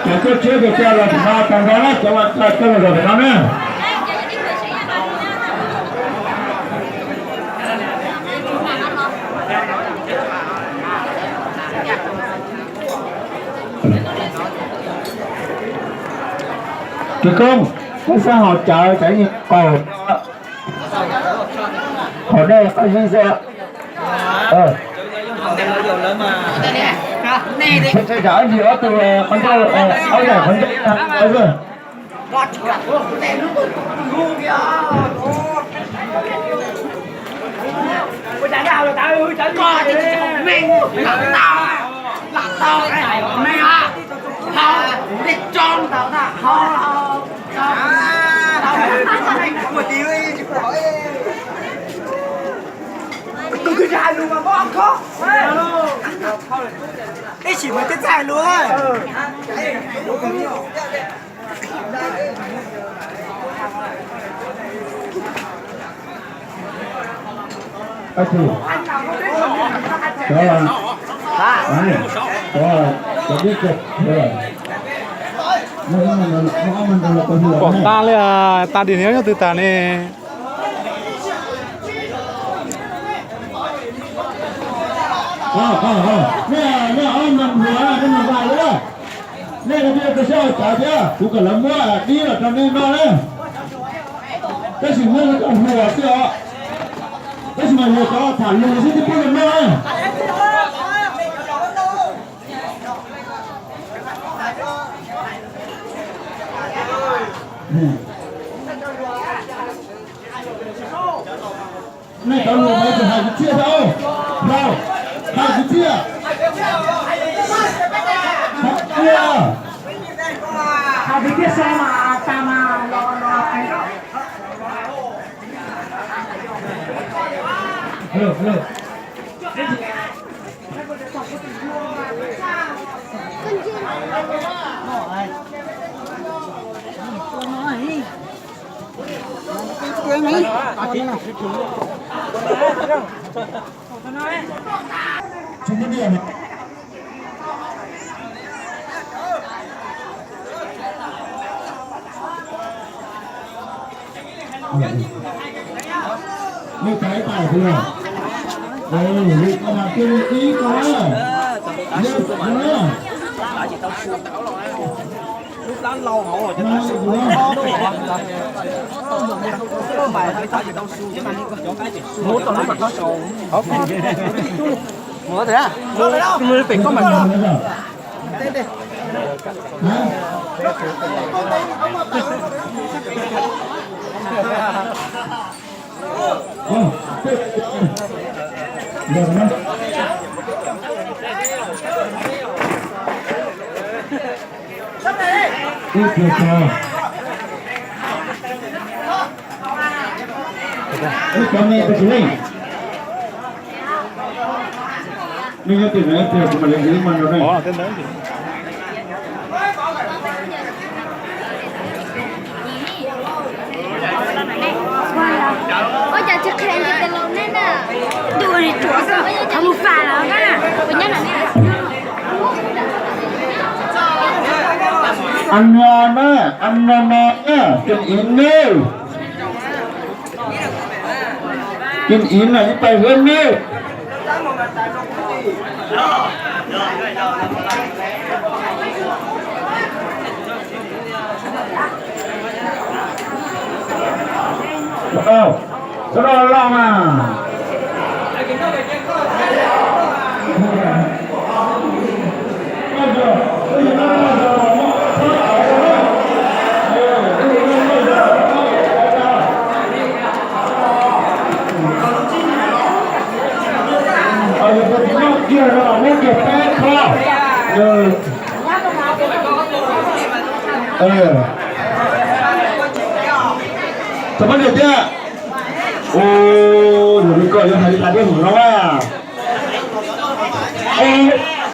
Cov tuaj tsiab ces cia los tim no tau nrho na, cov uas coj los zaum tim no na. Kis koob, koj xav hom cawv cov yeej qaug, hom nej qab zib xwb. Tsam ib ntsis ob tug qhov ncauj, ob daim qhov ncauj xwb. Ib sim mus twb txaij lus. Pom tas li, tas dim nyob twg tas ne. Nej, nej ob leeg hluas, nej mus nqa lawm. Nej ua tib zoo kawg xyov ua cas thiab, kuv kom lawv muab dib los rau nej noj na. Tab sis muab rau hluas xwb os. Tab sis mas yog cov tham lus xwb twb pub rau noj na. Nej cov hluas mas tsis hais kwv txhiaj thiab, hais kwv txhiaj. Hais kwv txhiaj so mas tas mas los los. Ăn no na, ăn no no na, kinh nghiệm nêu. Kinh nghiệm là những bài huấn nêu. Wow, sawv daws los mas. Tau pab niam thiab. Ua, yog li koj yuav hais li cas thiab hwm no a?